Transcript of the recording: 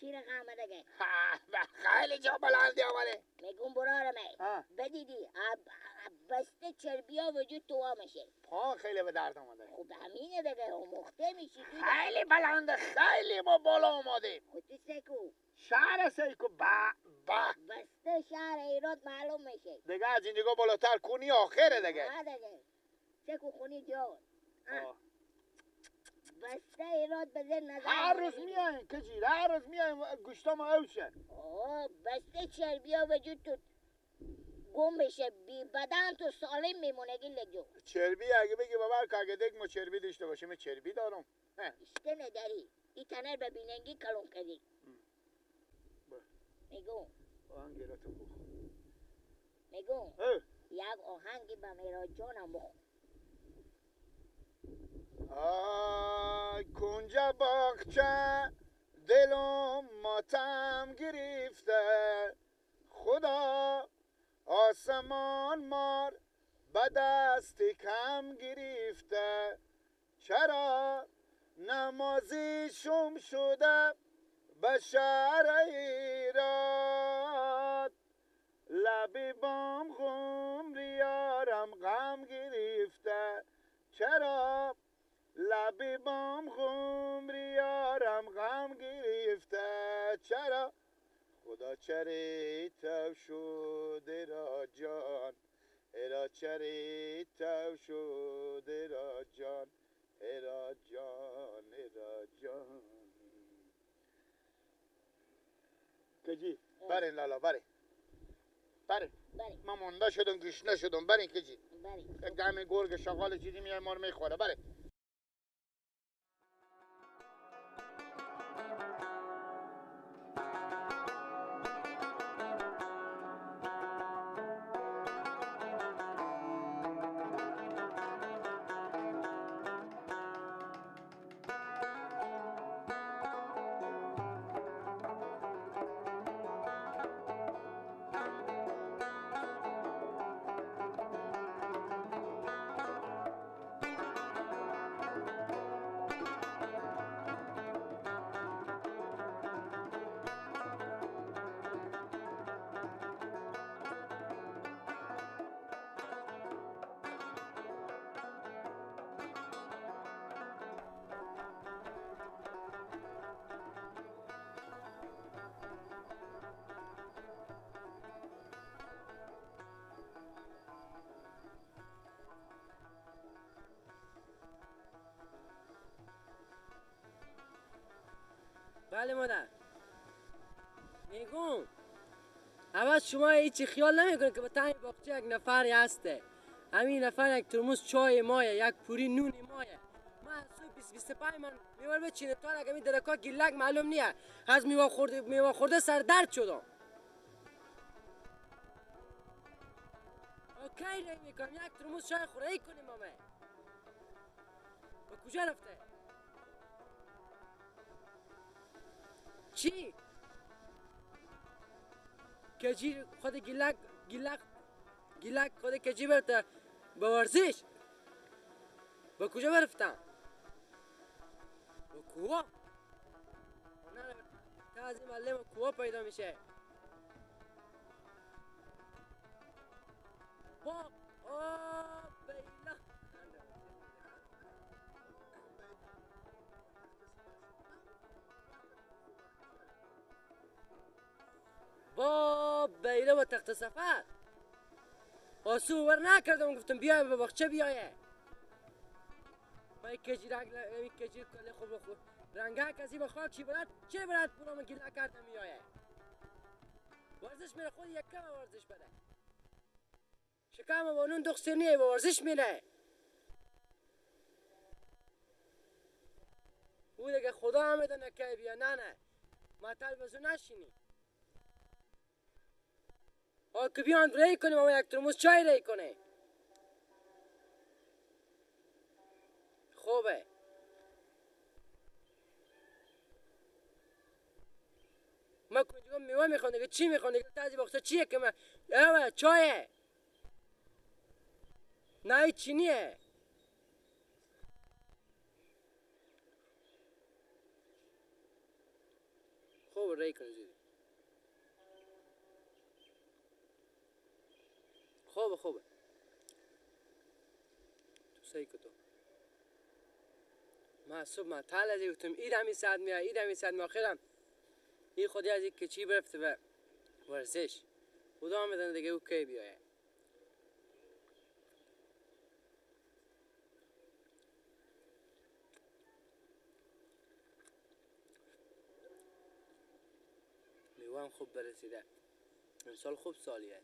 چی رقم دیگه؟ خیلی جا بلندی آمده. میگم برارمه بدیدی بسته چربی ها وجود تو میشه. پا خیلی به درد آمده. خب همینه دیگه، مخته میشی. خیلی بلنده، خیلی ما بالا آمدیم. خب تو سیکو شهر سیکو با با بسته شهر ایراد معلوم میشه دیگه. از اینجا بالاتر کنی آخره دیگه. نه دیگه سیکو خونی جان بسته ایراد بزن نظر. هر روز میایم کجی، هر روز میایم گوشتام اوشه. آه بسته چربی ها وجود تو گم میشه، بی بدن تو سالم میمونه. گیل جو چربی اگه بگی بابا که اگه دیگه ما چربی داشته باشیم، چربی دارم. اشته نداری این تنر به بیننگی کلون کردی. میگم میگم یک آهنگی به میراد جانم بخون. آی کنجا باغچه دلم ماتم گرفته، خدا آسمان مار به دست کم گرفته، چرا نمازی شم شده به شهر ایراد، لبی بام غمریارم غم گرفته، چرا لبی بام غمریارم غم گرفته، چرا خدا چری تو شد را جان، را چری تو شد را جان، را جان را جان. کجی برین لالا، برین برین. من مونده شدم، گشنه شدم. برین کجی یک دم گرگ شغال چیزی میای ما رو میخوره. برین. بله مادر. میگم اول شما هیچی خیال نمیکنه که به تنگ باغچه یک نفری هسته، همین نفر یک ترمز چای مایه، یک پوری نون مایه. من از صبح 20-25 من میوه بچینه تا اگه می درکا گیلک معلوم نیه، از میوه خورده میوه خورده سر درد شدم. اوکی ری میکنم یک ترمز چای خوره کنیم. مامه به کجا رفته؟ چی؟ کجی خود گیلک گیلک گیلک خود کجی برده به ورزش؟ به کجا برفتم؟ به کوه؟ نه تا از این معلم کوه پیدا میشه. با آه بیلا با بیله و تخت سفر آسو ور نکردم، گفتم بیای به باغچه بیایه. با یک کجی رنگ یک کجی کلی خوب خوب رنگه کسی به خاک چی برد چه برد پولام گیل نکردم میایه. ورزش میره خود یک کم ورزش بده، شکم با نون دو نیه با ورزش میره. او دیگه خدا هم میدونه که بیا. نه نه مطل بزو نشینی. آه که بیان ری کنیم، اما یک ترمز چای ری کنه. خوبه. ما کنجگاه میوه میخوام دیگه، چی میخوام دیگه؟ تازه باغچه چیه که من اوه چایه نه چینیه. خوب رای کنه زودی. خوبه خوبه. تو سعی کن تو. ما صبح ما تال از گفتم این همی ساعت میاد این همی ساعت میاد آخرم این خودی از این کچی برفته به ورزش. خدا میدونه دیگه او کی بیایه. میوه هم خوب برسیده. امسال خوب سالیه.